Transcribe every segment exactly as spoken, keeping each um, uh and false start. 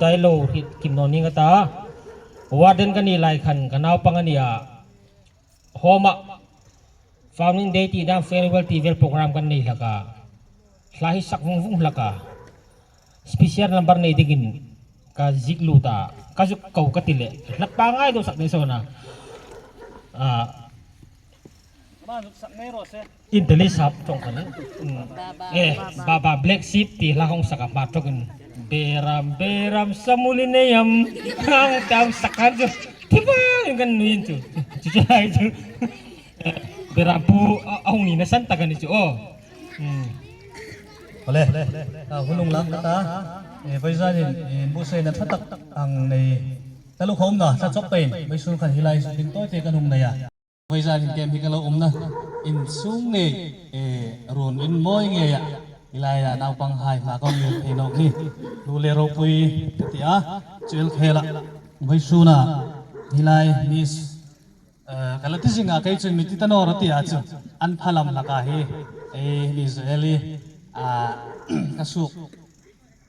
Tailo hit kim naw ning a ta. Warden ka ni lai khan ka naupang a nia. Home-a founding day ti dam farewell ti vel program kan nei hlak a. Hla hi sak vung vung hlak a. Special number nei dingin ka ziek lut a. Ka zuk ko ka ti le. Hla pa ngai do sak ni sona. A. Inteli sap tong kan. Mm. Eh, Baba Black Sheep ti hla hung sak a hma tokin. Beram, beram, samuli neyam. Hang tam sak kan chu. Tiba, kan nuin chu. Chu chu hai chu. Eh, beram pu, a, a hung ni na san ta kan chu. Oh. Mm. Ole. A, hun hung lang ka ta. Eh, vawizanin, eh, bu sei na ṭha tak ang nei. Ka lo khom na, sa chok pein. Vawisun khan hi lai su tin toi te kan hung nei a. Vawizanin kem hi ka lo umna in sung ngei, eh, run in mawi ngei a. Hi laia naupanghai hma kong ngei thei nawk hi. Lu le ropui ka ti a. Chu el khela. Vawisuna hi lai Miss, eh, ka la ti zinga kei chun mi ti ta naw ra ti a chu. An phalam hlak a hi. Eh, Miss Eli, ah, ka suk.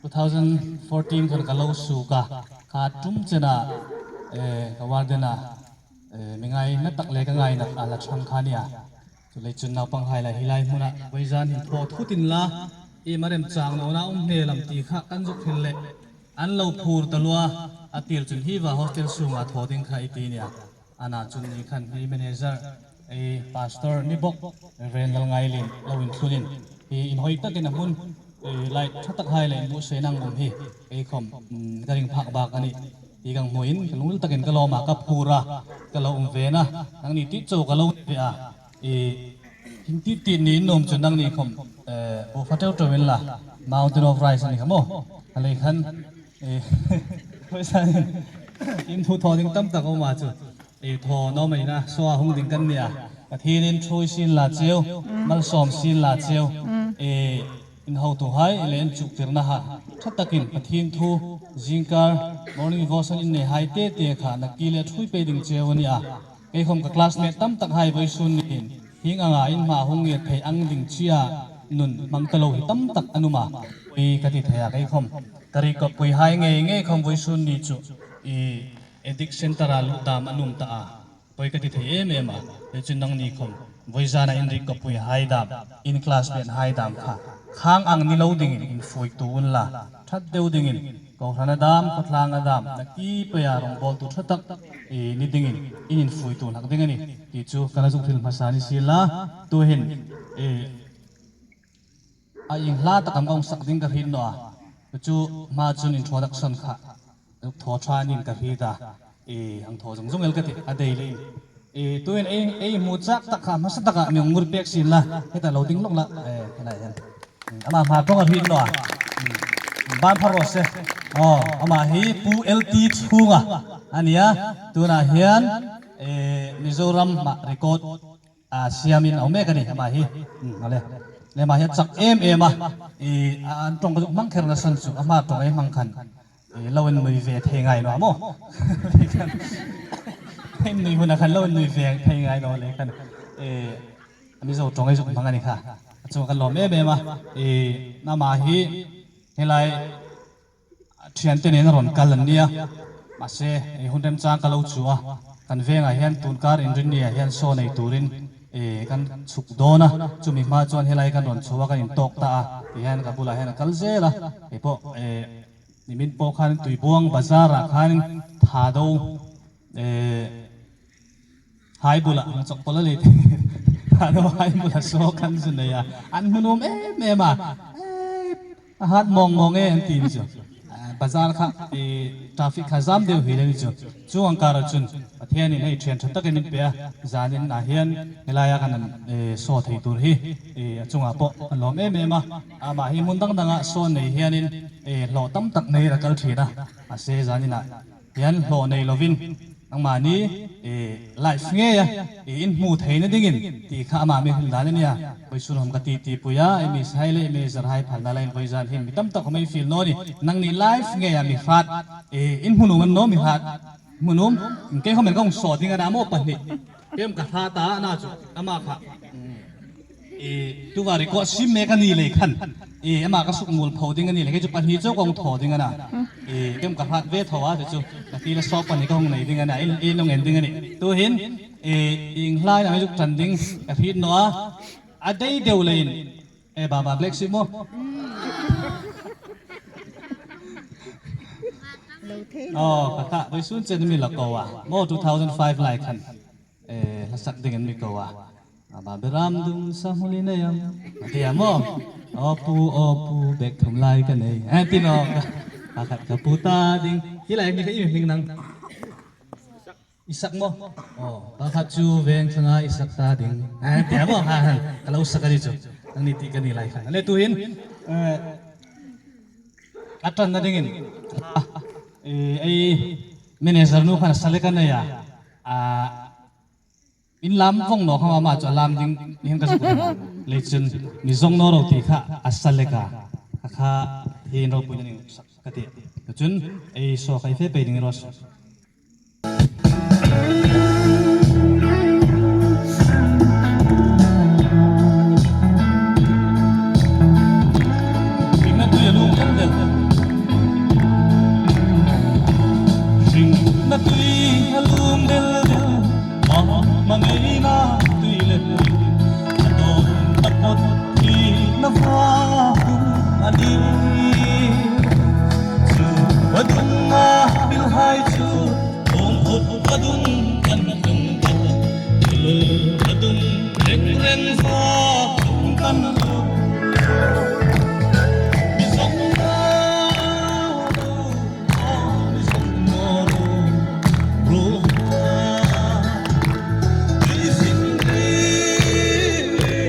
Two thousand fourteen khan ka lo suk a, kha tum chena, eh, ka warden a, eh, mi ngaina tak le ka ngaina a la chang kha nia. Chuleiin chun naupanghai la hi lai hmuna, vawizan hin thaw thut inla, i ma remchang nawna um hne lam ti kha kan zuk hril le, an lo phur ta lua, a tir chun hi va hostel sunga thaw ding kha i ti nia. Ana chun ni khan hi manager, ei pastor ni bok, Reverend Lalngailien lo inthlungin, hi inhawi takin a hmun, ei lai ṭha tak hai le inbuotsai nang um hi, ei khom, mm, ka ring phak bak a nih. Hi ka hmuin, ka lungril takin ka lawm a, ka phur a, ka lo um ve na, nangni ti chau ka lo ve a, ei, hin ti ti ni in nuom chu nangni khom, eh, bu fa teu teu inla, Mountain of Rice a ni kha maw, a lei khan, eh, in thu thaw ding tam tak a um a chu. Ei thaw naw mai na, saw a hung ding kan nia. Pathienin ṭhuoi sien la cheu, malsawm sien la cheu. Ei, in hotuhai, le in chuktirna ha. Ṭha takin Pathien thu, zingkar, morning devotion in nei hai te te kha, na ki le ṭhuoi pei ding cheu a nia. Kei khom ka classmate tam tak hai vawisun niin, hieng anga in hma hung nget thei ang ding chia, nun hmang ta lo hi tam tak an um a. Pui ka ti thei a kei khom. Ka ri kop pui hai ngei ngei khom vawisun ni chu. I, Addict Center a lut dam an um ta a. Poi ka ti thei em em a. He chun nangni khom. Vawizana in ri kop pui hai dam. In classmate hai dam kha. Khang ang ni lo dingin infuitu unla. Ṭhat deu dingin. Kohrana dam, khawtlanga dam. Na ki pei a rongbawltu ṭha tak. I ni dingin. In infuitu hlak ding a nih. Ti chu ka la zuk hril hmasa ni sienla. Tuhin. I A inhla tak am ka hung sak ding ka hriet naw a. Chu hma chun introduction kha. Thaw ṭha niin ka hriet a. E, hang thaw zung zung el ka ti, a dei le. E, tuhin ei, ei hmu chak tak kha, hmasa taka mi hung ngir pek sienla. Heta lo ding lawk la. E, hela hian. Ama hma ṭawng a hriet naw a. Ban phar raw se. Aw, ama hi Pu L T Chhunga a nia. Tuna hian, e, Mizoram hma record a siamin a awm mek a ni, ama hi. Hmm, a le. Le ama hi a chak em em a. I, a, an ṭawng ka zuk hmang kherna san chu, ama ṭawng ei hmang khan. I, lo en nui ve thei ngai naw maw. En nui huna khan lo en nui ve thei ngai naw le khan. E, a Mizo ṭawng ei zuk hmang a ni kha. A chunga ka lawm em em a. I, ama hi, helai, Ṭhiante nen a rawn kal an nia. Mahse, ei hun remchang ka lo chu a. Kan vengah hian tunkar Inrinniah hian show nei turin, eh, kan chhuk dawn a. Chumi hma chuan helai kan rawn chho a, kan intawk ta a. Ti hian ka bulah hian a kal zel a. Kei pawh, eh, nimin pawh khan Tuibuang bazar-ah khan Thado, eh, hai bula, hang chawk pawlh a lei te. Thado hai bula show kan zu nei a. An hmun um em em a. Eh, a hat mawng mawng e an ti ni chu. Ah, bazar kha, eh, traffic kha jam deuh hi le ni chu. Chu ang kara chun, Pathianin hei ṭhian ṭha takin min pe a. Zanin a hian, helaia kan an, eh, show thei tur hi, eh, a chungah pawh a lawm em em a. Amah hi hmun dang danga show nei hianin, eh, hlawh tam tak nei a kal ṭhin a. A se zanin a hian hlawh nei lovin, nangmahni, eh, live ngeia, eh, in hmu theina dingin, ti kha ama mi hril dan a nia. Vawisun hawm ka ti ti pui a, M E hai le M E zar hai phalna lain vawizan hin mi tam tak khawm ei fiel naw a ni. Nangni live ngeia mi hrat, eh, in hmu nuom an naw mi hrat. Hmu nuom, kei khawmin ka hung saw ding a na maw pahnih. Kem ka hrat a na chu, ama kha. E, tuta record sim mek a ni lei khan. E, ama ka suk mual pho ding a ni lei, kei chu pahni chau kong thaw ding a na. E, kem ka hrat ve thaw a, chu chu. Ka ti le sawp pahni ka hung nei ding a na. E, e, nung en ding a ni. Tuhin, e, ieng hlai na zuk ṭan ding ka hriet naw a. A dei deu leiin. E, Baba Black Sheep maw. Lo thei lo. Aw, ka kha, vawisun chen mi la ko a. Maw two thousand five lai khan. E, hla sak dingin mi ko a. Baba Beram dum sa hmuli nei am. A ti a maw. Aw pu, aw pu, bek thum lai ka nei. A ti naw. Ka khat ka pu ta ding. Hi lai mi ka i hming nang. Isak maw. Aw, pakhat chu veng thanga Isak ta ding. A ti a maw. Ha, ha. Ka lo sak a ni chu. Nangni ti ka ni lai khan. Le tuhin. E, a ṭanna dingin. A, e, ei manager nu khan sa le ka nei a. A, in lam vong naw khawm ama chu a lam ding hin ka zuk ring. Leichun mi zong naw ro ti kha a sa le ka. Kha kha hin ropui dingin ka ti. Chun ei saw khai fe pei ding ro. Hringna tui a lum del del. Hringna tui a lum del del. Mama ngeina tui le tui. A dawn a pawt hi na va hung a ni. Chu vadung a bil hai chu. Hawm phut vadung kan tlung ta, thil vadung reng reng va kan tlung. Mi zawng naw ro, mi zawng naw ro, ro. Mi zing ri ri.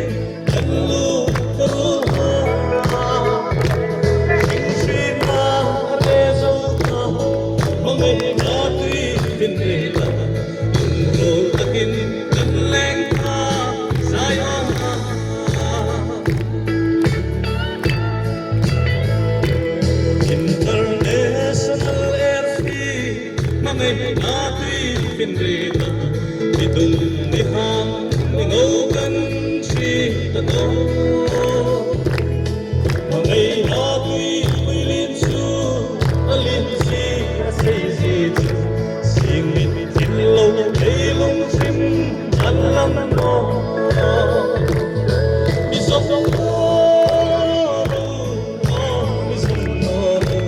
International Airfield. Hmangaina tui fin ri ta, mi tum mi hang, mi ngo kan hriet ta naw. Hmangaina tuipui lien chu, a lien zie, a sei zie chu, sing mit tin lo, ei lungsim an lam naw. Mi zawng naw ro, mi zawng naw ro.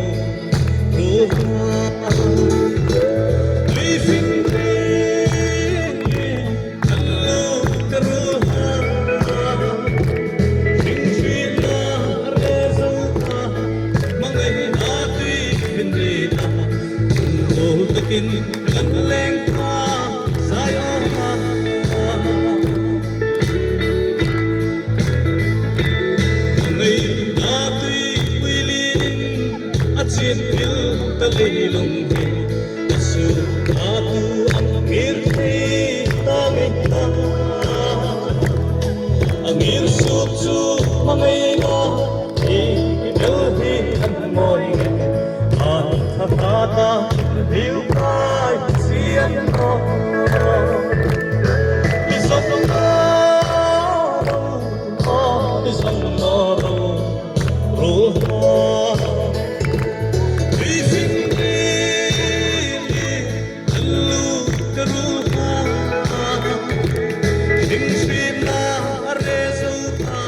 Hmangaina tuipui lienin a chit phil ta leilung hi, a su a tu ang ngir thei ta ngei ta. A ngir suk chu hmangaina hi, i bel hi an mawi ngei. An tha ta ta, riu kai sian naw. Mi zawng naw ro, mi zawng naw ro, ro hma. Tui fin ri ri, an lu ka ru hma. Hring hrietna a re zo ta,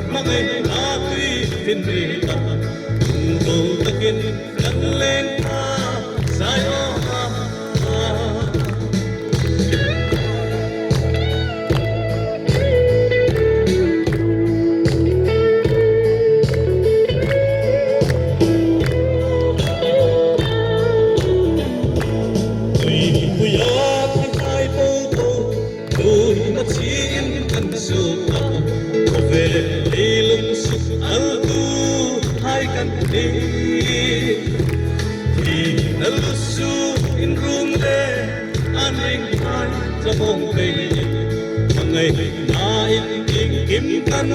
hmangaina tui fin ri ta, tung lo takin kan leng ta, Zion a. Tuipuia thi hai po po, tuin a chin kan suok a, khawvel leilung suk altu hai kan ni. Thina lusu in rum le, an ring hai chabawng pei, hmangaina in iengkim kan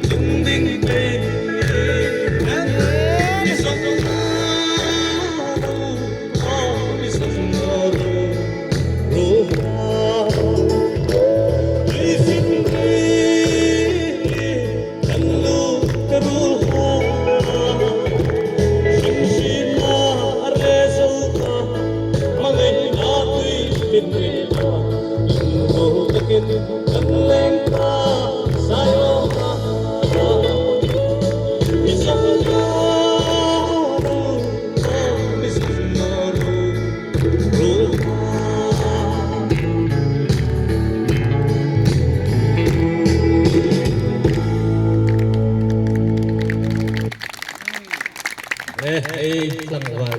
tung ding pei. Mi zawng naw ro, mi zawng naw ro, ro hma. Tui fin ri,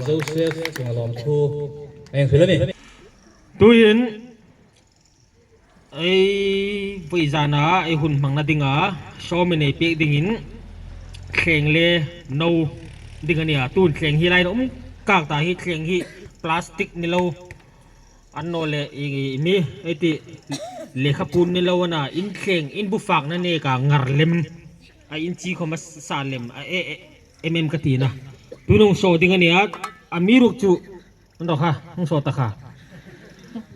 Joseph chunga lawmthu ei hril a nih. Tuhin ei vawi zana ei hun hmangna dinga sawm ei pek dingin thleng le no ding a nih a. Tun thleng hi lai a um kak ta hi, thleng hi plastic ni lo, a naw leh i, i mi, ei ti, lekha puon ni lo a na, in thleng, in bu fakna neka ngar lem, a in chi khawm a sa lem, a e, e, em em ka tina. Tuhin hung saw ding a nih a, amiruokchu, an ro kha, hung saw ta kha.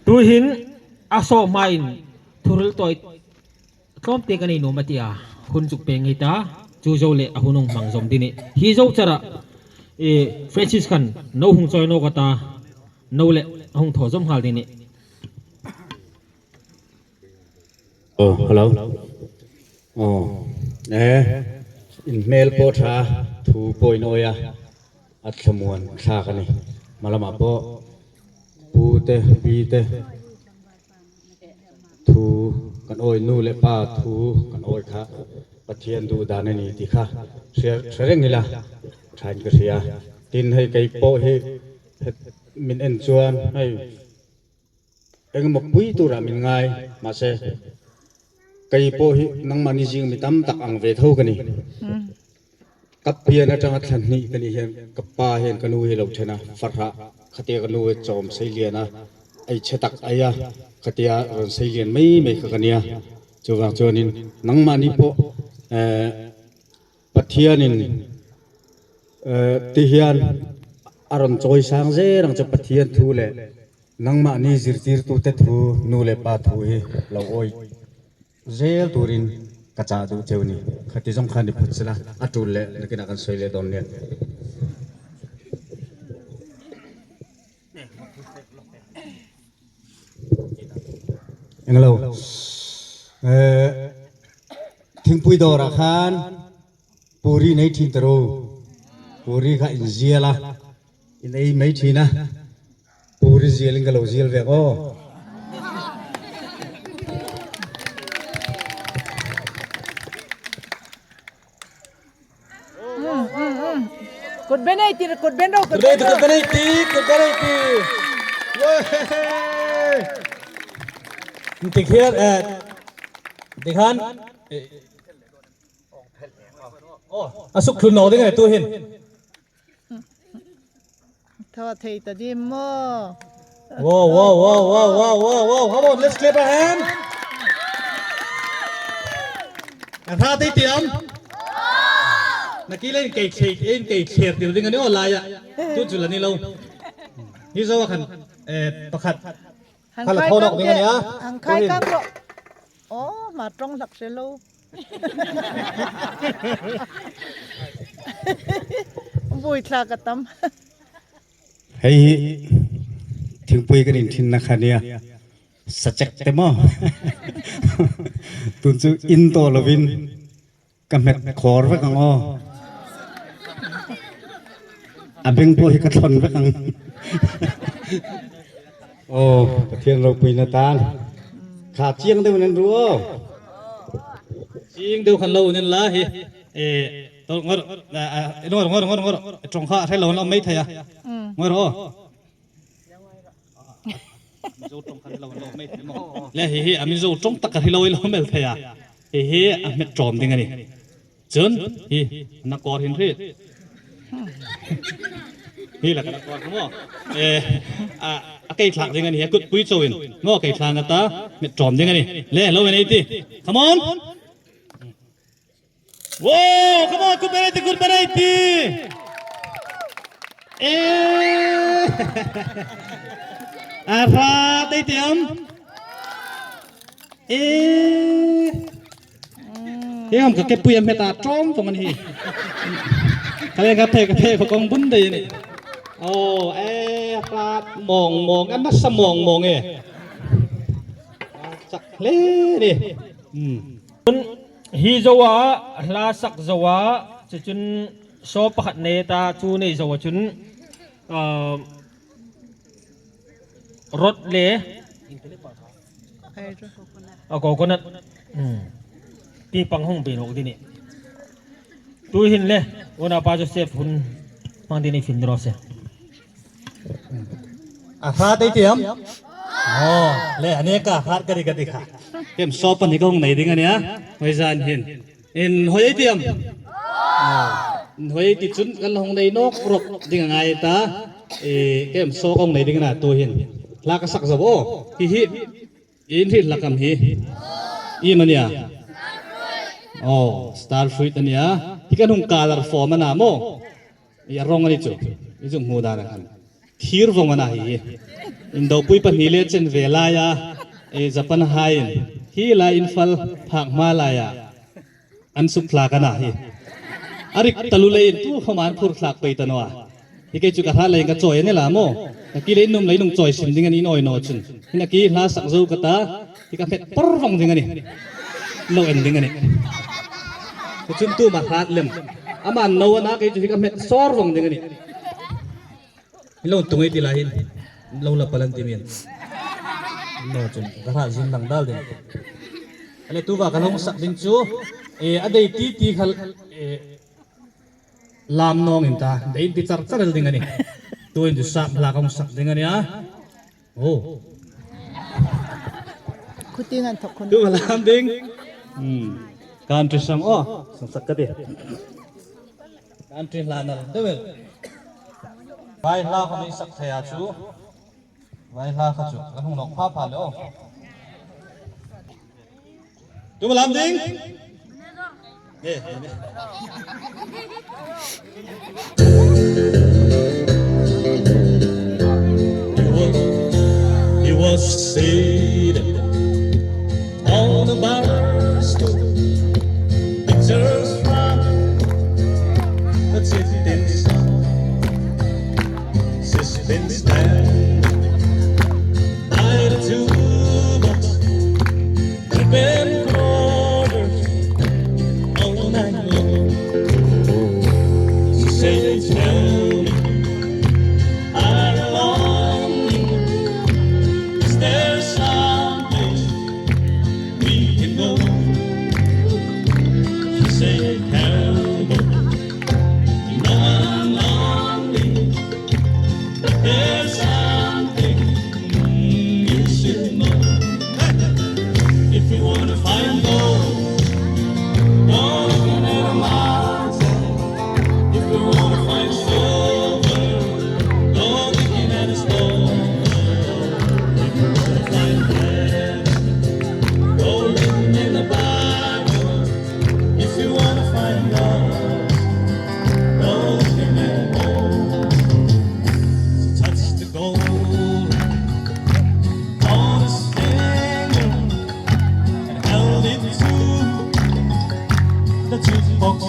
Tuhin a saw hmain thuhril tawi tlawmte ka nei nuom a tia, hun chu peng hi ta, chu zo leh a hun hung hmang zawm ding a nih. Hi zo chara, e, Francis khan no hung chawi nawk a ta, no leh a hung thaw zawm nghal ding a nih. Oh, hello. Oh, eh, in hmel pawh ṭha, thu pawh in awi a, a thlamuon thlak a nih. Malama pawh pu te, pi te thu kan awi, nu le pa thu kan awi kha Pathian duh dan a nih ti kha hre, hre reng ila ṭhain ka hria. Tin hei kei pawh hi min en chuan hei engemaw pui tura min ngai, mahse, kei pawh hi nangmahni zing mi tam tak ang ve tho ka ni. Ka pian aṭanga thla hnih ka nih hian, ka pa hian ka nu hi lo ṭhen a, fa hrah khatia ka nu hi chawm seilian a, ei chhe tak ei a, khatia rawn seilian mai mai kha ka nia. Chuvang chuanin nangmahni pawh, eh, Pathianin, eh, ti hian a rawn chawisang zel ang chu Pathian thu leh nangmahni zirtirtute thu, nu leh pa thu hi lo awi zel turin ka chah duh cheu ni. Khati zawng khan ni phawt sela, a tul leh nakinah kan sawi leh dawn nia. Englo. Eh, thingpui dawrah khan puri nei ṭhin ta ro. Puri kha in zial a, in ei mai ṭhin a. Puri zialin ka lo zial ve aw. Kut ben ei tir, kut ben ro, kut ben ro. Kut ben ei tir, kut ben ei tir. Wee! Intik hian, eh, tikhan, eh, oh, a suk thlun lo ding e tu hin. Thaw thei ta dim maw? Wow, wow, wow. Come on, let's clap a hand. A hra tei tiam. Na ki len kei thei, en kei thei tiu ding ani o laia. Tu chu la ni lo. Hi zo khan, eh, pakhat. Han khai kang ding ania. Han khai kang ro. Oh, ma tong lak se lo. Bui thla ka tam. Hei hi, thingpui kan in thinna kha nia. Sa chek te maw. Tun chu in tawh lovin ka hmet khawr vek ang aw. A beng pawh hi ka thawn vek ang. Aw, Pathian ropuina tan. Kha chiang deuh nen ru aw. Chiang deuh khan lo nen la hi. E, to ngor, a, a, ngor, ngor, ngor, ngor. Tawng kha hre lo lo mai thei a. Mm. Ngor aw. Zo tawng kha hre lo lo mai thei maw. Le hi hi, a mi zo tawng tak kha hre lo lo mel thei a. Hi hi, a hmet tawm ding a ni. Chun, hi, na kawr hin hriet. Hi la ka na kawr maw. Eh, a, a kei thlak ding a ni, a kut pui chauin. Maw kei thlak a ta, hmet tawm ding a ni. Le, lo en ei ti. Come on. Wow, come on, kut ben ei ti, kut ben ei ti. Eh. A hra tei tiam. Eh. He hom ka kepui a hmet a tawm vawng a ni hi. Ka le ka phe, ka phe, ka kawng bun dai a ni. Aw, eh, hrat mawng mawng, a nasa mawng mawng e. Chak hle ni. Hmm. Hi zo a, hla sak zo a, chu chun saw pakhat nei ta, chu nei zo a chun, ah, rot le a coconut. Hmm. Ti pang hung be nawk ding a ni. Tu hin le, unaupa Joseph hun hmang ding a ni, fin ro se. A hrat ei ti am? Aw, le, a neka hrat ka ri ka ti kha. Kem saw pahni ka hung nei ding a nih a. Hoi zan hin. Inhawi ei ti am? Aw. Inhawi ei ti chun kan la hung nei nawk rawp ding a ngai ta. E, kem saw ka hung nei ding a na tu hin. Hla ka sak zo aw. Hi hi. Inhriet hlak am hi? Iem a nih a? Aw, star fruit a nih a. Hi kan hung colour form a na maw? I a rawng a ni chu. I chu hmu dan a khan. Thir vawng a na hi. Indopui pahni le chen ve laia, e, Japan haiin hi lai Imphal phak hma laia an suk thlak a na hi. A rik taluo leiin tu khawma an phur thlak pei ta naw a. Hi kei chu ka hrat leiin ka chawi a ni la maw. Ka ki leiin num leiin hung chawi sim ding a nih, inhawi naw chun. Hin a ki hla sak zo ka ta. Hi ka hmet por vawng ding a nih. Lo en ding a nih. Ka chun tu ma hrat lem. Ama naw a na, kei chu hi ka hmet sawr vawng ding a nih. Hi lo tung ei ti lai hin. Lo la palan ti min. Naw chun ka hrat zin lang dal ding. Ale tu va ka lo sak ding chu. E, a dei ti ti khal, e, lam nawng in ta, dei in ti char char el ding a nih. Tu in chu sap hla ka hung sak ding a nih a. Oh. Khuti ngan thok khun. Tu va lam ding. Hmm. Country song, oh, song sak ka ti. Country hla nal deu el. Vai hla ka hung sak thei a chu. Vai hla kha chu ka hung nawk pha pha le aw. Tu va lam ding. Eh, eh. He was, he was seated on the bar stool. Pictures from the sitting sun. She's been standing by the jukebox, keeping quarters all night long. She said, "Tell me, are you lonely? Is there someplace we can go?" She said, "Cowboy, you know I'm lonely, but there's something you should know. If you wanna find gold, go looking at a mountain. If you wanna find silver, go digging at a stone. If you wanna find heaven, go looking in the Bible. If you wanna find love, go looking at home." She touched the gold on his finger and held it to the jukebox.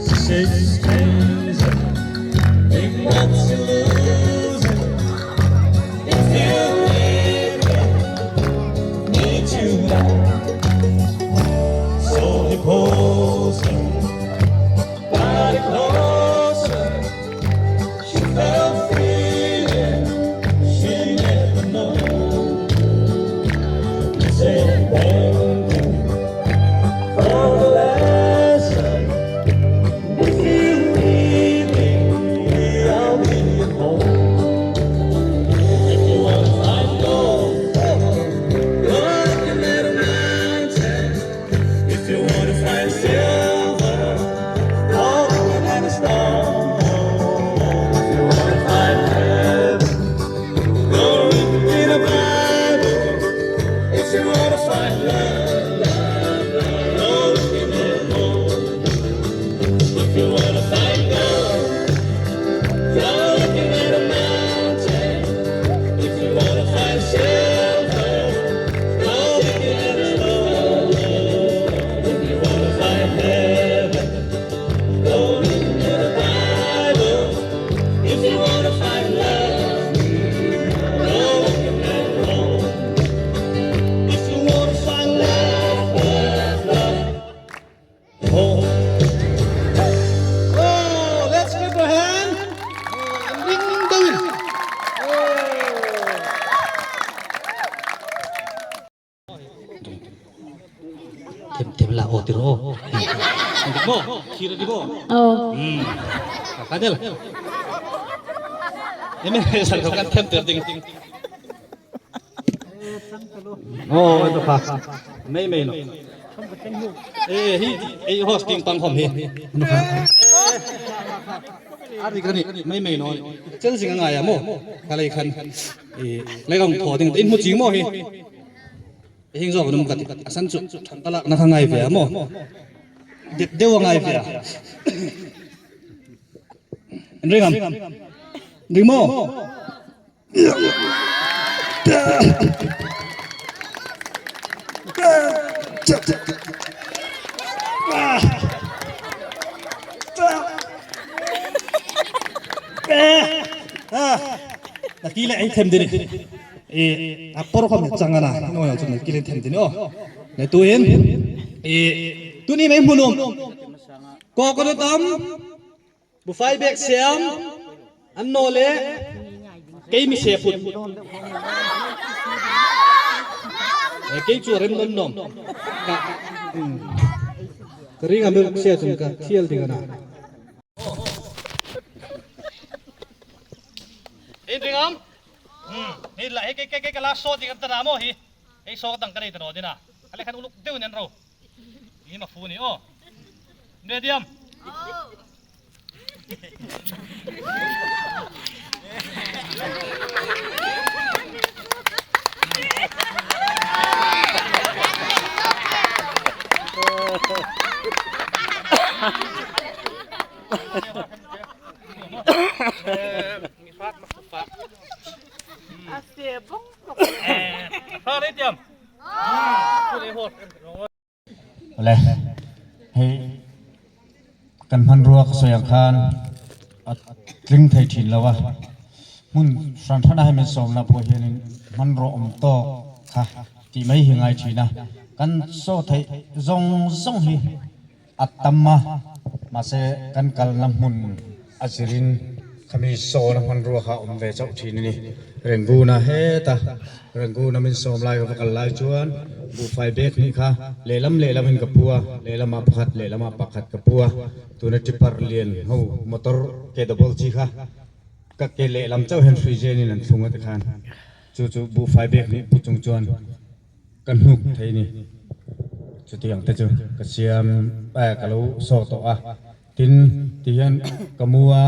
She said, "Stranger, think what you're losing if you leave me, need you not." So he pulls her body closer. She felt feeling she never known. He said, "Thank you for the lesson. If you need me, I'll be at home. If you wanna find gold, go looking at a mountain. If you wanna find silver, go looking at a stone. If you wanna find heaven, go looking in the Bible. If you wanna find love, go looking at home. If you wanna find gold, go looking at a mountain. If you wanna find silver, go looking at a stone. If you wanna find heaven, go looking at a Bible. If you wanna find love, go looking at home. If you wanna find love, love, love, oh. Oh, let's clap your hand. Oh, and ring, ring, dawin. Oh. Them, them la, oh, tiro. Mo, kira di mo. Oh. Hmm. Kadel. Em em, sal kan them ter ding. Oh, to kha. Mei mei naw. Eh, hi, ei hosting pang khom hi. A ri ka ni, mei mei naw. Chen sing a ngai a maw. Ka lei khan. Eh, lei kang thaw ding, in hmu ching maw hi. Hing zawk num ka ti. A san chu, thang ka lak na kha ngai ve a maw. Dep deu a ngai ve a. Ring am. Ring maw. Na ki le ei them dini. E, a por khom chang ana. No ya chun ki le them dini o. Le tuin. E, tuni mei hmu nuom. Ko ko tam. Bu fai bek siam, an naw le, kei mi se phut. Eh, kei chu rem non non. Ka, hmm. Ka ring a mi se chun ka thiel ding ana. Ei ring am? Hmm. Ni la, ei, kei, kei, kei, ka la so ding am ta na maw hi. Ei so dang ka nei ta naw ding a. Ka le khan uluk deu nen ro. Hi ma fu ni o. Medium. A se bong. Eh, hla rei tiam. Le, hei, kan hmanrua ka sawi ang khan, a tling thei ṭhin lo a. Hmun hran hrana hei min sawmna pawh hianin hmanrua awm tawk kha tih mai hi ngai ṭhin a. Kan saw theih zawng zawng hi a tam a, mahse, kan kalna hmun a zirin khami sawna hmanrua kha awm ve chauh ṭhin a ni. Renguna heta, Renguna min sawm lai ka va kal lai chuan, buhfai bag hnih kha lehlam lehlamin ka pu a, lehlamah pakhat, lehlamah pakhat ka pu a. Tuna tipper lian ho, motor ke double chi kha ka ke lehlam chauh hian hrui zenin an thlung a ti khan. Chu chu buhfai bag hnih pu chung chuan ka hnuk thei ni. Chutiang te chu ka siam, eh, ka lo saw tawh a. Tin, ti hian ka mu a,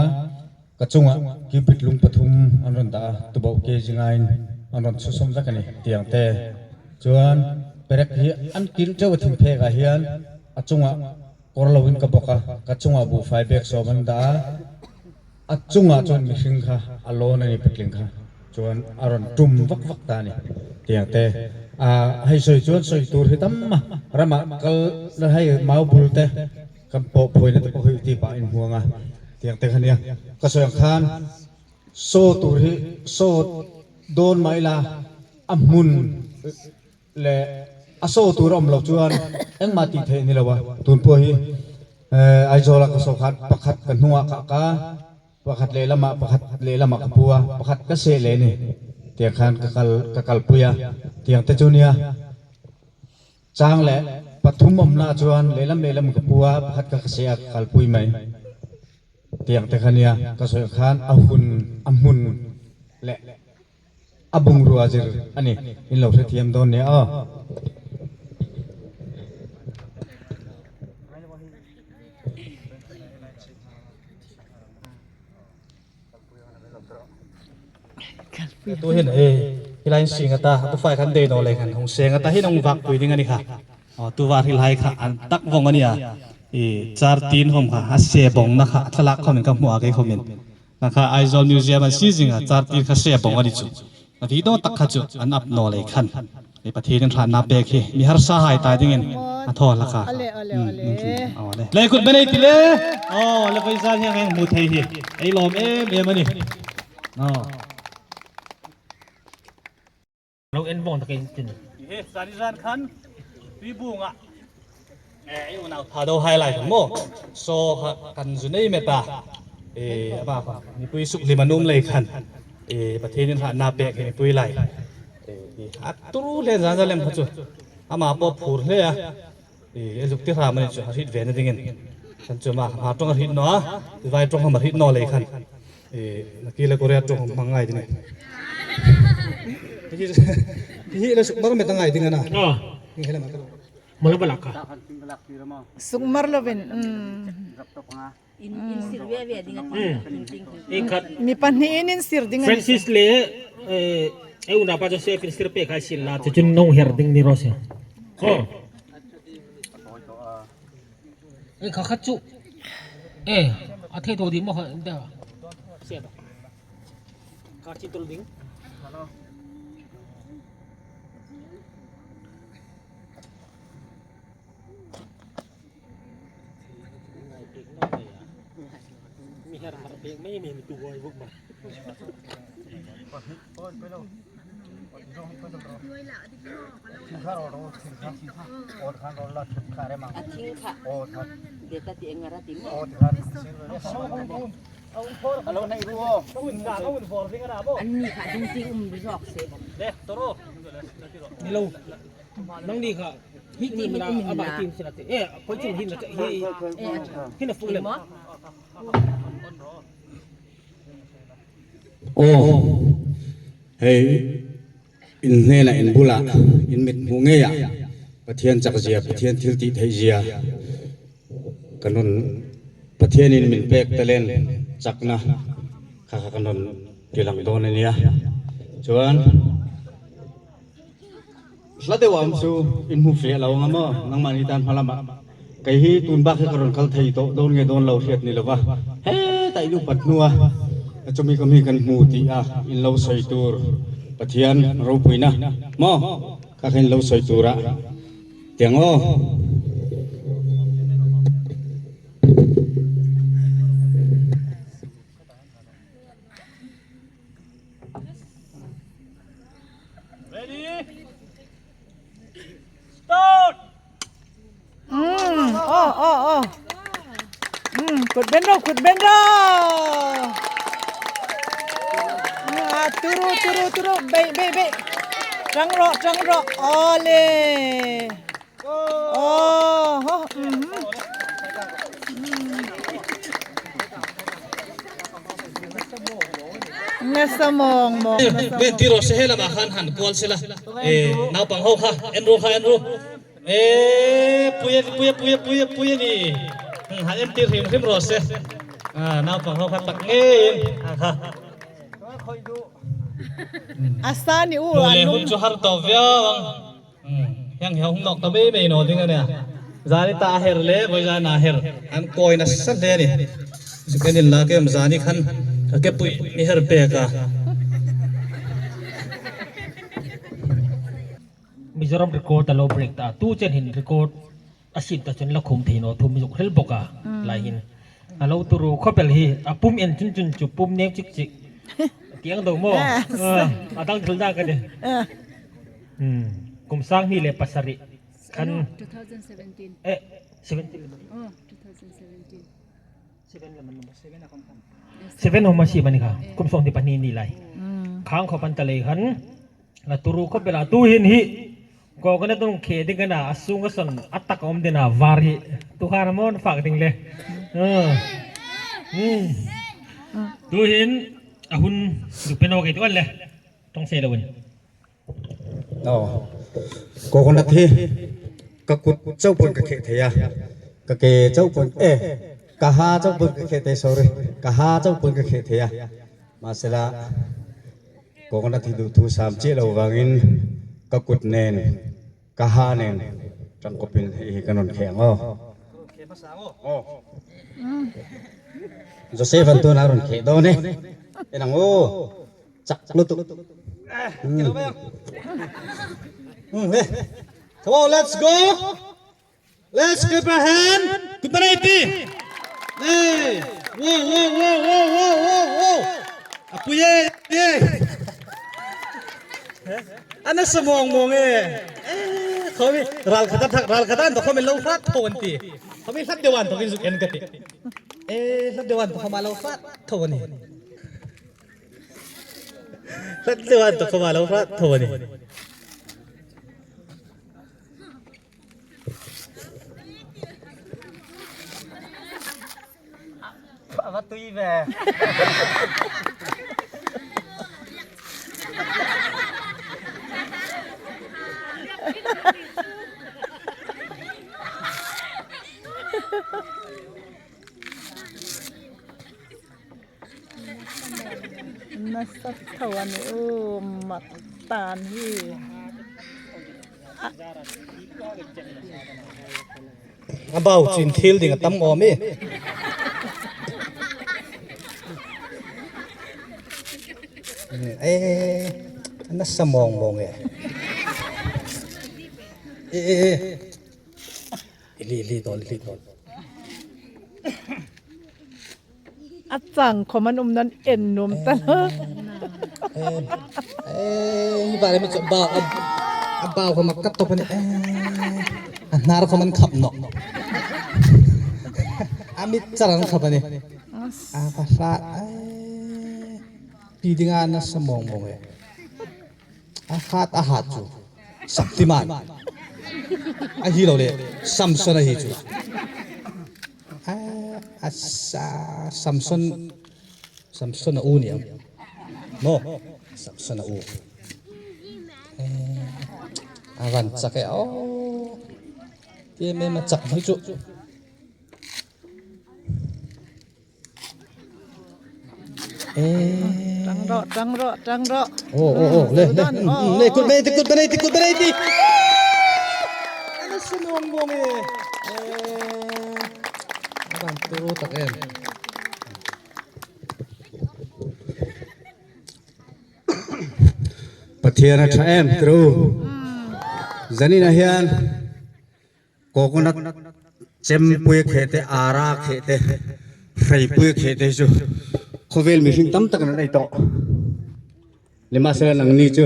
ka chungah cubic lung pathum an rawn dah a, tubauh kg ngain an rawn chhusawm vek a ni, tiang te. Chuan perek hi an kil teuh a, thingphekah hian a chungah kawr lo in ka bawk a, ka chungah buhfai bag sawm an dah a, a chungah chuan mihring kha a lawn a ni, patling kha chuan a rawn tum vak vak ta a ni, tiang te. A, hei sawi chuan sawi tur hi tam a, ramah kal hei mau bul te kan pawh phuina te pawh hi tih pah inhmuang a, tiang te kha nia. Ka sawi ang khan saw tur hi saw dawn mah ila a hmun le a saw tur a awm lo chuan engmah tih theih ni lo a, tun pawh hi, eh, Aizawla ka saw khan pakhat ka hnungah ka ak a, pakhat lehlamah, pakhat lehlamah ka pu a, pakhat ka seh leh ni, tiang khan ka kal, ka kalpui a, tiang te chu nia. Chang leh pathum awmna chuan lehlam lehlam ka pu a, pakhat ka, ka seh a, ka kalpui mai. Tiang te kha nia, ka sawi khan a hun, a hmun leh a bungrua zir a ni, in lo hrethiam dawn nia aw. Tu hin, eh, hi line sing ata, tu fai khan dei naw leh khan hung seng ata, hin hung vakpui ding a ni kha. Aw, tu var hi lai kha an tak vawng a nia. I, char tin hawm kha, a se bawngna kha, a thlalak khawmin ka hmu a, kei khawmin. Kha kha Aizawl Museum an si zing a, char tin kha se bawng a ni chu. A video tak kha chu an up naw leh khan. Ei Pathienin hratna pek hi mi harsa hai ta dingin a thaw hlak a. Ale, ale, hmm, ale. Hmm, hmm. Aw, le. Le kut ben ei ti le. Aw, le vawi zan hian heng hmu thei hi. Ei lawm em em a ni. Aw. Lo en vawng takin tin. He, zani zan khan Tuibunga. Eh, ei unau Thado hai lai kan maw. Saw kha kan zu nei met a. Eh, ama kha mipui suk hlim a nuom lei khan. Eh, Pathienin hratna pek hi mipui lai. Eh, a turu hlen zan zan lem kha chu. Ama pawh phur hle a. Eh, ei zuk ti hram a ni chu, a hriet ve na dingin. Kan chu ama hma ṭawng a hriet naw a. Vai ṭawng hma hriet naw lei khan. Eh, na kila Korea ṭawng hmang ngai ding. Hi, hi la sukmar met a ngai ding a na. Ah. Hi hela ma ka. Mala bala ka. Sukmar lovin. Mm. In, in sir ve ve ding a. Mm. Ting, ting, ting. Ei khat. Mi pahni in in sir ding a ni. Francis le, eh, e u nau pa Joseph in sir pek hai sien la, chu chun nong her ding ni raw se. Ko. Ei, kha khat chu. Eh, a thei tho di maw kha, da. Se ba. Kha chi tul ding. Mi har har pek mai mi tu hoi buk ma. A thing kha. De ta ti engara ti mo. An ni kha dung ti um bi zok se. Ni lo. Nang ni kha. Hi ti min um a ba la. Tim sila te. Eh, koi chun hin la te. Hi. Eh, hin a fu le. Aw, hei, in hnena in bula, in mit hmu ngeia Pathian chak zia, Pathian thil tih theih zia. Ka nun, Pathianin min pek talent chakna kha kha ka nun ti lang dawn a nia. Chuan, hla deuh a awm chu in hmu fiah lo ang a maw, nangmahni tan hma lama. Kei hi tun bak hi ka rawn kal thei tawh dawn nge dawn lo hriat ni lova. Hetah in upat hnua, a chumi ka mi kan hmu tih a, in lo sawi tur Pathian ropuina maw, kha kha in lo sawi tura tiang aw. Ready? Start! Mm, oh, oh, oh. Mm, kut ben ro, kut ben ro. Ah, turu, turu, turu. Bei, bei, bei. Tang ro, tang ro. Ole. Oh, ho, mhm. Nasa mawng mawng, nasa mawng. Ben ti ro se, he lama khan han kual sela. Eh, naupang ho kha, en ro kha, en ro. Eh, puye, puye, puye, puye, puye ni. Hmm, han en ti hrim hrim ro se. Ah, naupang ho kha tak ngei in. Ah, kha. A sa ni u, a lum. Hun chu har tawh viau ang. Hmm. Hieng hi hung nawk ta mai mai naw ding a nia. Zani ta a her le, vawi zana a her. An kawi nasa hle a ni. Zuk en inla kem zani khan ka kepui ni her pek a. Mizoram record a lo break ta. Tu chen hin record a sin ta chun la khum thei naw thu mi zuk hril bawk a. Mm. Lai hin. A lo turu khawp el hi, a pum en chun chun chu pum neu chik chik. Tiang do maw? Yes. Ah, a dang thil dak a ni. Ah. Hmm. Kum sang hni le pasari. Khan. No, two thousand seventeen. Eh, seventeen. Oh, two thousand seventeen. Seven le man number seven a kon khan. Yes. Seven homa si mani kha. Eh. Kum sawm hni pahni ni lai. Mm. Khang khawp an ta lei khan. La turu khawp el a, tu hin hi. Coconut hung khe ding a na, a sunga sawn a tak awm ding a, var hi. Tu khan a mawn fak ding le. Ah. Hmm. Tu hin a hun du pe naw ke tu an le. Tong sei lo in. Oh. Coconut hi ka kut chauh pawn ka khe thei a. Ka ke chauh pawn, eh, ka ha chauh pawn ka khe thei, sorry. Ka ha chauh pawn ka khe thei a. Mahse la, coconut hi duhthu sam chiah lo vangin ka kut nen, ka ha nen, ṭangkawpin hei hi ka rawn khe ang aw. Aw. Joseph an tuna rawn khe dawn e. En ang aw. Chak lutuk. Hmm. Hmm, he. Come on, let's go. Let's clap a hand. Kut parai ti. Hey. Wow, wow, wow. A pui e, e. A nasa mawng mawng e. Eh, khawmi, ral khata thak, ral khata an ta khawmi lo hrat tho an ti. Khawmi hlat deuh an ta kin zuk en ka ti. Eh, hlat deuh an ta khawma lo hrat tho an ni. Hlat deuh an ta khawma lo hrat tho an ni. A va tui Nasa tho a ni u, mak tan hi. A bau chin thil ding a tam ngawm e. Eh, a nasa mawng mawng e. Eh, eh, eh. Li, li tawl, li tawl. A chang khawm an um nan en nuom ta. Eh, eh, hi bale mi chu bau, a, a bau khawm a kat tawp a ni. Eh, a hnar khawm an khap nawh. A mit char an khap a ni. A va hrat, eh, pi dinga nasa mawng mawng e. A hat, a hat chu. Shaktiman. A hi lo le. Samson a hi chu. A, a sa, Samson. Samson a u ni am. Maw. Samson a u. Eh, a van chak e. Oh. Ti em em a chak hi chu. Eh. Tang ro, tang ro, tang ro. Oh, oh, oh, le, le, mm, mm, le, kut banei ti, kut banei ti, kut banei ti. Ana sunong bong e. Eh. Aban tu tak em. Pathian a ṭha em, tru. Zanin a hian. Coconut chempui khe te, ara khe te, hreipui khe te chu khawvel mihring tam takin an ei tawh. Nimahsela nangni chu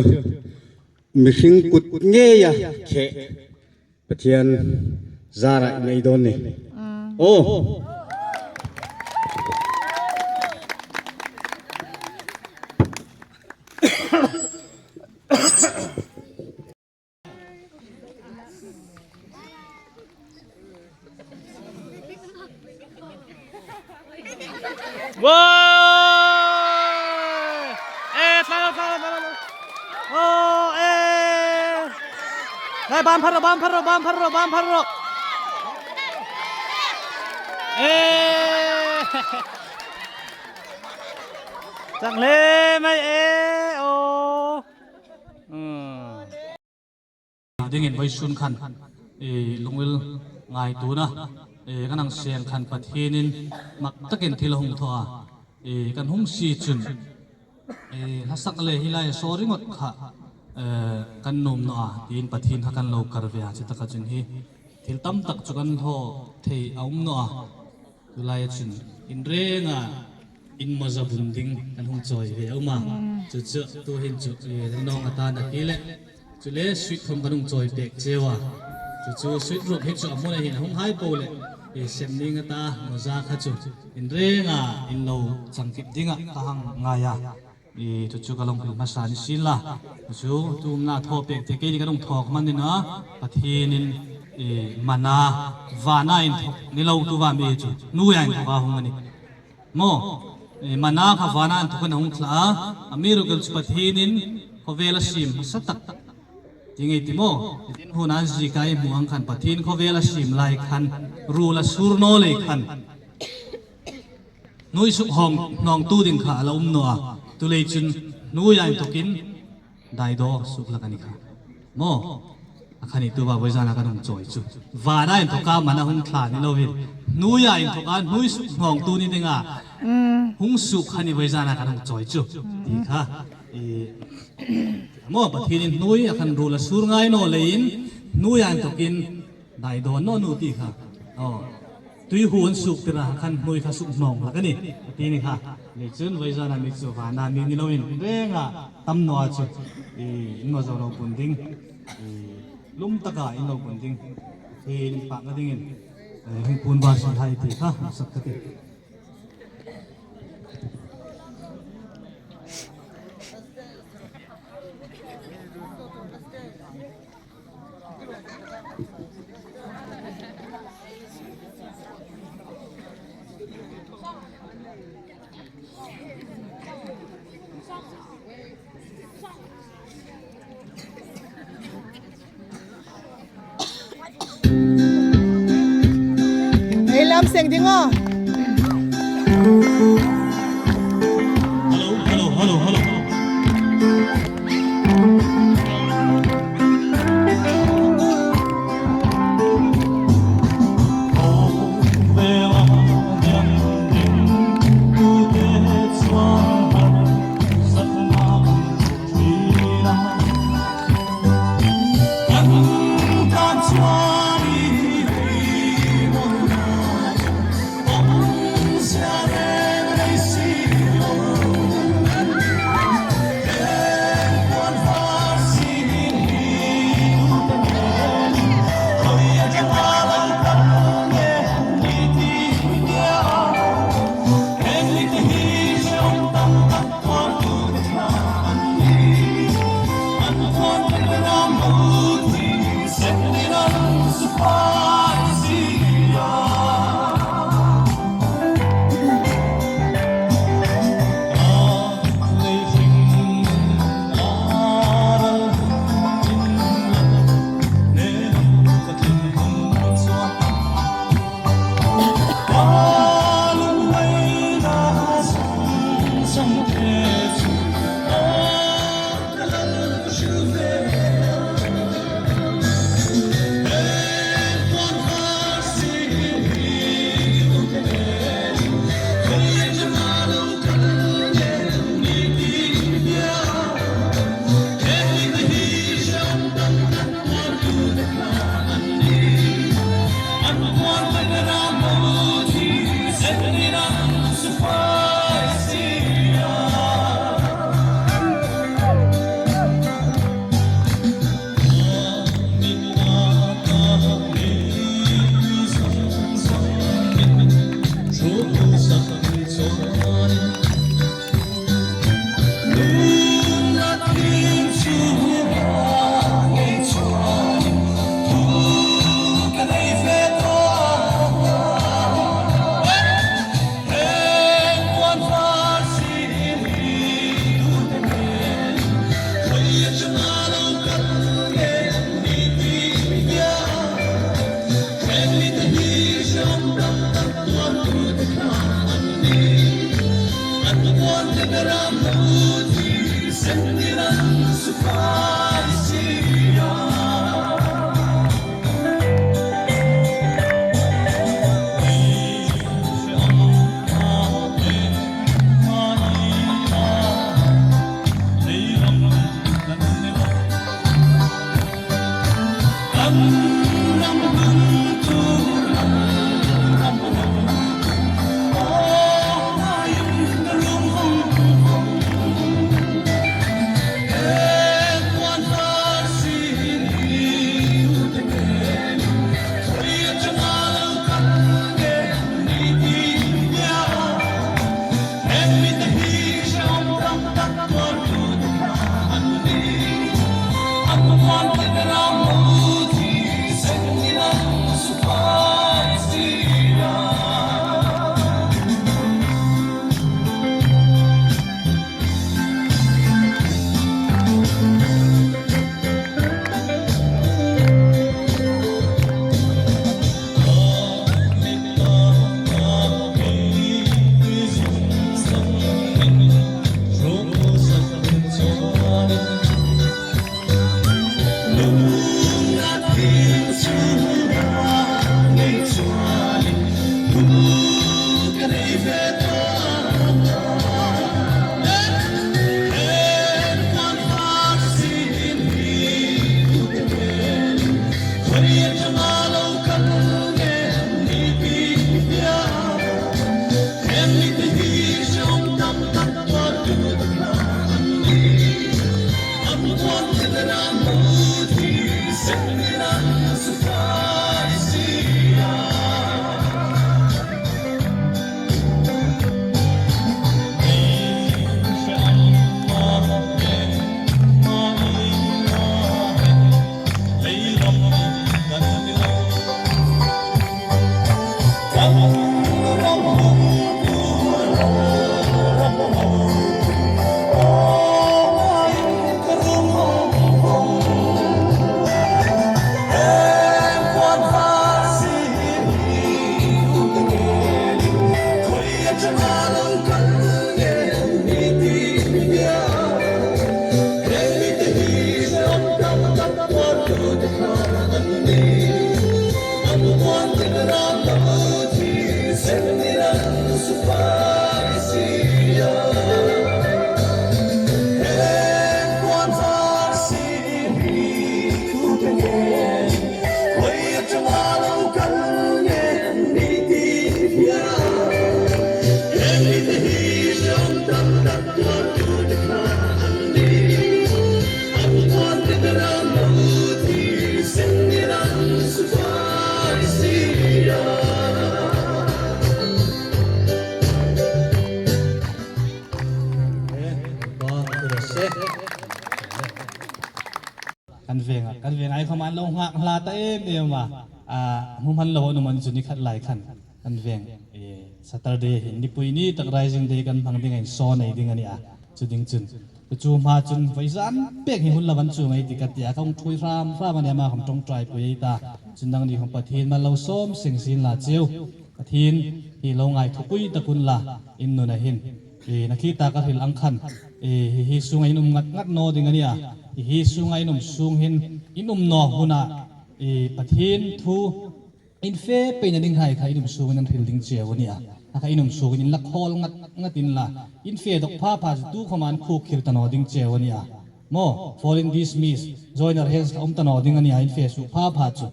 mihring kut ngeia khe Pathian zara in ei dawn ni. Mm. Aw. Wow! Eh, tla, tla, tla, tla, tla. Oh, eh. Hai, bam phar ro, bam phar ro, bam phar ro, bam phar ro. Eh. Chang le mai, eh, oh. Hmm. Dingin vawisun khan, eh, lungvil ngaituona, eh, kan hang seng khan Pathienin mak takin thil a hung thaw a, eh, kan hung si chun, eh, hla sak le hi lai saw ringawt kha, eh, kan nuom naw a, tiin Pathien kha kan lo kar ve a, chu taka chun hi thil tam tak chu kan thaw thei a um naw a. Tulai chun in renga in mawza bun ding kan hung chawi ve a um a. Mm. Chu chu tuhin chu, eh, ringnaw ata na hi le. Chu le sweet khawm kan hung chawi pek cheu a. Chu chu sweet ruok hi chu a hmuna hin a hung hai po le. Eh, sem ning ata mawza kha chu in renga in lo chang kip dinga ka hang ngai a. I, chu chu ka lo hril hmasa ni sin la. Chu chu tumna thaw pek te kei ni ka hung thaw khawm a ni naw a. Pathienin, i, mana vana inthawk ni lo tu va mi chu. Hnuoia inthawka hung a ni. Maw, i, mana kha vana inthawkin a hung thla a. A mi ruok chu Pathienin khawvel a siem hmasa tak. Ti ngei ti maw. Tin huna zika i hmu ang khan Pathien khawvel a siem lai khan. Ruol a sur naw lei khan. Hnuoi suk hawng, hnawngtu ding kha a la um naw a. Tulei chun hnuoia inthawkin daidaw suk hlak a ni kha. Maw? A kha ni tu va vawi zana kan hung chawi chu. Vana inthawka mana hung thla ni lovin. Hnuoia inthawka hnuoi suk hnawngtu ni dinga. Mm. Hung suk kha ni vawi zana kan hung chawi chu. Ti kha. I, maw Pathienin hnuoi a khan ruol a sur ngai naw leiin. Hnuoia inthawkin daidaw naw nu ti kha. Aw. Tui hu an suk tira khan hnuoi kha suk hnawng hlak a ni. Ti ni kha. Ni chun vawi zana mi chu vana mi ni lovin renga tam naw a chu. I, in lo zo lo bun ding. I, lum taka in lo bun ding. Hi in pakna dingin. Eh, hung pun ba si hai ti kha. Sak ka ti. teng ding a. Kan veng a, kan veng ai khawm an lo nghak hla ta em em a. A, hmu hman lo an um an chu ni khat lai khan. Kan veng, eh, Saturday hin nipui ni tak Rising Day kan hmang ding a, insawn nei ding a nih a. Chu ding chun. Chu chu hma chun vawizan pek hi hun lo an chuong ei tih ka ti a, ka hung ṭhuoi hram hram a nih, ama khawm ṭawngṭaipui ei ta. Chun nangni khawm Pathien mal lo sawm seng sien la cheu. Pathien hi lo ngaithlak pui tak unla, in nuna hin. Eh, nakie taka hril ang khan. Eh, hi, hi sunga in um ngat ngat naw ding a nih a. Hi, hi sunga in um sung hin, in um naw huna, eh, Pathien thu in fe peina ding hai kha in um sungin an hril ding cheu a nih a. A kha in um sungin in la khawl ngat ngat inla, in fe dawk pha pha chu tu khawma an khuk khir ta naw ding cheu a nih a. Maw, fall in this midst, join our hands kha um ta naw ding a nih a, in fe suk pha pha chu.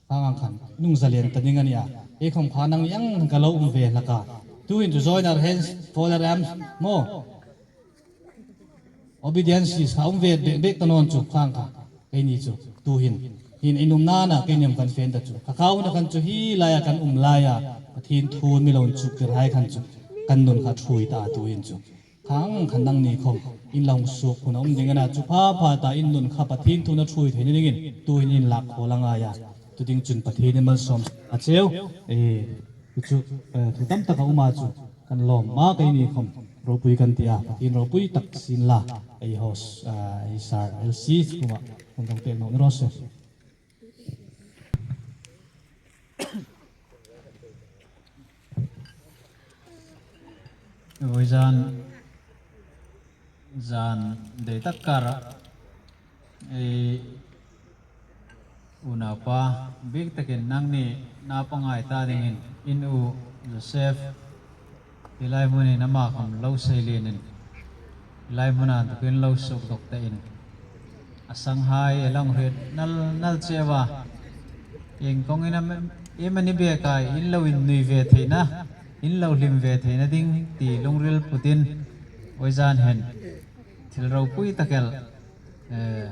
Khang ang khan, nung zalen ta ding a nih a. Ei khawm kha nangni ang khan ka lo um ve hlak a. Tuhin chu join our hands, fold our arms, maw. Obedience is kha um ve bek bek ta naw chu khang kha. Keini chu, tuhin. Hin ei um nana, keini kan fe ta chu. Kha kha huna khan chu hi laia kan um laia. Pathien thu mi lo inchuktir hai khan chu. Kan nun kha ṭhuoi ta tuhin chu. Khang khan nangni khawm in lo hung suok hun a um ding a nih a, chu pha pha ta in nun kha Pathien thu a ṭhuoi theina dingin tuhin in lak khawl a ngai a. Chu ding chun Pathienin malsawm a cheu. Eh, chu, eh, thu tam tak a um a chu kan lawm ma keini khawm ropui kan ti a. Pathien ropui tak sien la. Ei host, ah, ei Sir L C kuoma hun dawng pek naw ni raw se. Vawizan, zan dei tak kara, ei unaupa bik takin nangni napanghai ta dingin in u Joseph, hi lai hmunin ama khawm lo seilienin, hi lai hmuna inthawkin lo suk dawk ta in, a sanghai a lo hriet nal nal cheu a. Ieng kawngin am, iemani bek a in lo innui ve theina, in lo hlim ve theina ding ti lungril putin, vawizan hin thil ropui tak el, eh,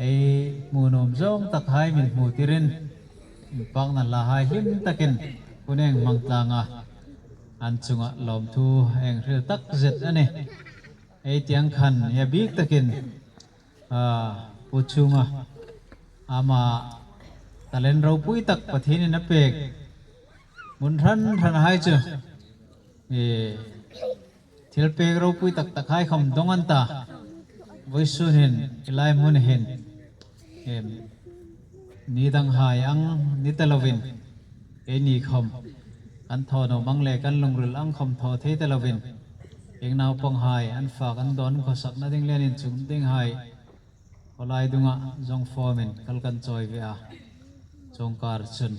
ei hmu nuom zawng tak hai min hmu tirin, inpakna hla hai hlim takin hun ei hmang tlang a, an chunga lawmthu ei hril tak zet a nih. Ei ti ang khan hi a bik takin, ah, Pu Chunga, ama talent ropui tak Pathienin a pek, hmun hran hran hai chu, eh, thil pek ropui tak tak hai khawm dawng an ta. Vawisun hin, hi lai hmun hin, em, ni dang hai ang ni ta lovin, keini khawm kan thaw nuom ang le kan lungril ang khawm thaw thei ta lovin, ieng naupanghai an fak an dawn khawsakna ding le an inchuk ding hai, khawlai dunga zawng fawmin kal kan chawi ve a. Chuong kar chun,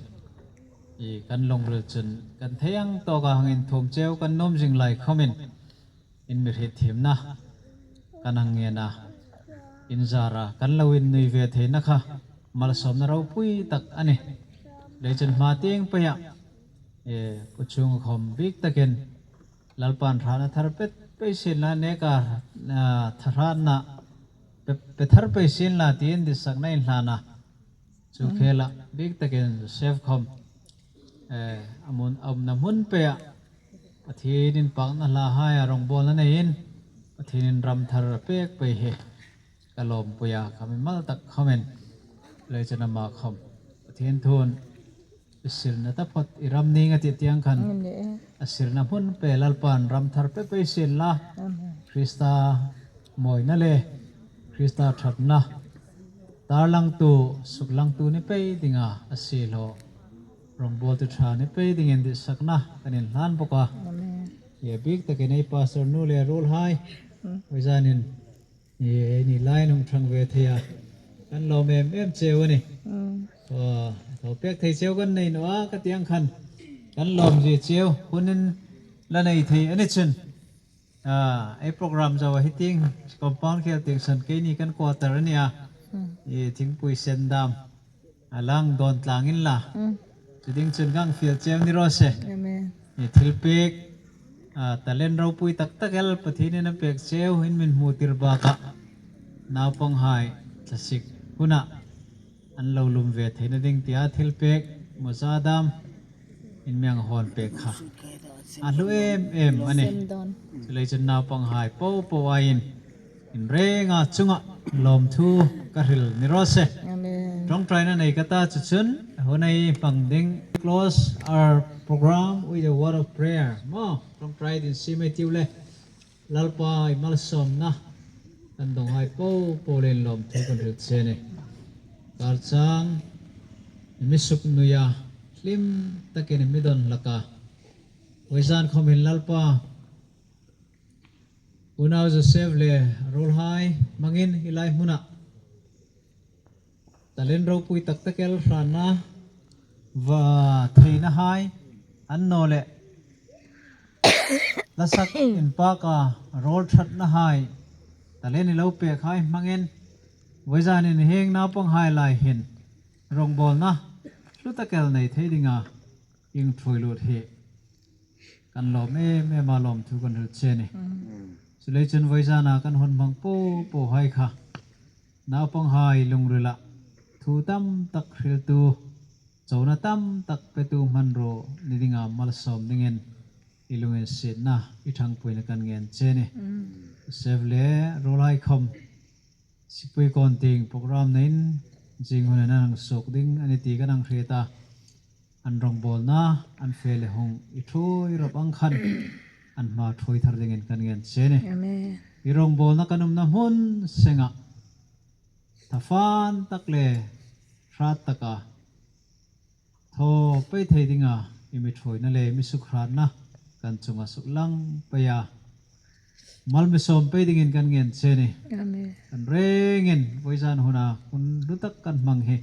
i kan lungril chun kan thei ang tawka hang inthuom cheu kan nuom zing lai khawmin, in mi hriet thiemna kan hang ngen a, in zara kan lo innui ve theina kha malsawmna ropui tak a nih. Leiin chun hma tieng peia, eh, Pu Chunga khawm bik takin Lalpan hratna thar pek pei sien la, neka, ah, tha hratna pe, pe thar pei sien la tiin ditsakna inhlan a. Chu khela bik takin Joseph khawm, eh, a hmun, a umna hmun peia Pathien inpakna hla hai a rongbawlna neiin Pathienin ram thar a pek pei hi ka lawmpui a, ka mimal tak khawmin. Leiin chun ama khawm Pathien thuin i sirna taphot i ram ning a ti tieng khan, a sirna hmun pei Lalpan ram thar pe pei sien la. Krista mawina le Krista ṭhatna tarlangtu, suklangtu ni pei dinga a siehlaw rongbawltu ṭha ni pei dingin ditsakna kan inhlan bawk a. Hi a bik takin ei pastor nu le ruolhai, vawizan hin, hi, eini lai hung ṭhang ve thei a, kan lawm em em cheu a nih. Aw, thaw pek thei cheu kan nei naw a, ka ti ang khan kan lawm zie cheu, hun in la nei thei a ni chun. Ah, ei program zo a hi tieng, compound khel tieng saw keini kan quarter a nih a. I thingpui sen dam a lang dawn tlang inla. Chu ding chun kan fiel cheu ni raw se. Amen. I thil pek, ah, talent ropui tak tak el Pathienin a pek cheu in min hmu tir bakah, naupanghai thlasik huna an lo lum ve theina ding tia thil pek, mawza dam in mi hang hawn pek kha a hlu em em a nih. Chuleiin chun naupanghai po po aiin in renga chunga lawmthu ka hril ni raw se. Amen. Ṭawngṭaina nei ka ta chu chun, hun ei hmang ding, close our program with a word of prayer. Maw, ṭawngṭai ding si mei tiu le. Lalpa i malsawmna kan donghai po po le lawmthu kan hril che a nih. Karchang, mi suknuia, hlim takin mi don hlak a. Vawizan khawm hin Lalpa, unau Joseph le ruolhai hmangin hi lai hmuna talent ropui tak tak el hranna va theinahai, annawleh hla sak inpaka rawl ṭhatnahai, talent i lo pekhai hmangin, vawizanin hieng naupanghai lai hin rongbawlna hlu tak el nei thei dinga i ṭhuoi lut hi kan lawm em em a, lawmthu kan hril che a nih. Mm. Chuleiin chun vawizana kan hun hmang po pohai kha naupanghai lungrila thu tam tak hriltu, chona tam tak petu hmanrua ni dinga malsawm dingin i lunginsietna, i ṭhangpuina kan ngen che a nih. Mm. Joseph le ruolhai khawm, sipui kawn tieng program neiin, zing hun an hang suok ding a ni ti kan hang hriet a. An rongbawlna, an fe le hung i ṭhuoi rawp ang khan, an hma ṭhuoi thar dingin kan ngen che a nih. Amen. I rongbawlna kan umna hmun senga thafan tak le hrat taka thaw pei thei dinga i mi ṭhuoina le mi sukhratna kan chunga suklang pei a, mal mi sawm pei dingin kan ngen che a nih. Amen. Kan rengin vawizan huna hun hlu tak kan hmang hi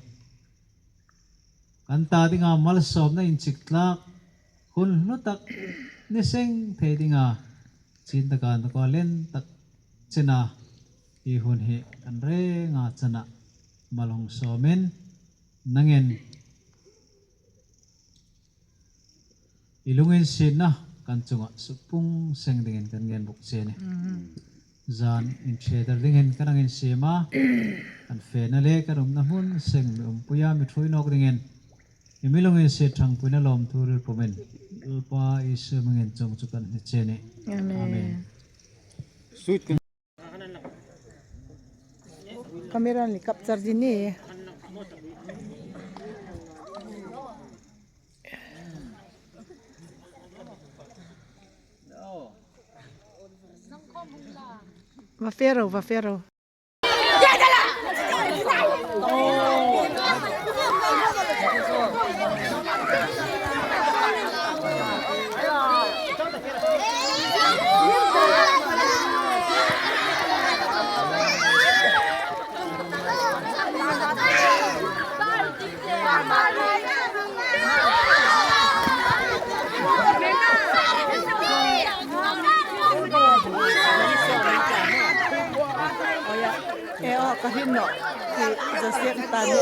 kan ta dinga malsawmna inchik tlak, hun hlu tak ni seng thei dinga, chin taka, taka len tak chena, i hun hi kan renga chena mal hung sawmin, nangin i lunginsietna kan chunga sukpung seng dingin kan ngen bawk che a nih. Mm. Zan inṭhe dar dingin kan hang insiem a, kan fena le kan umna hmun seng mi umpuia mi ṭhuoi nawk dingin i mi lunginsiet ṭhangpuina lawmthu hril pumin, Lalpa Isu hmingin chuong chu kan hni che a nih. Amen. Amen. Camera ni capture ding a nih. Va fe ro, va fe ro. Oi a, e o, ka hin no. Ki Joseph ta ni.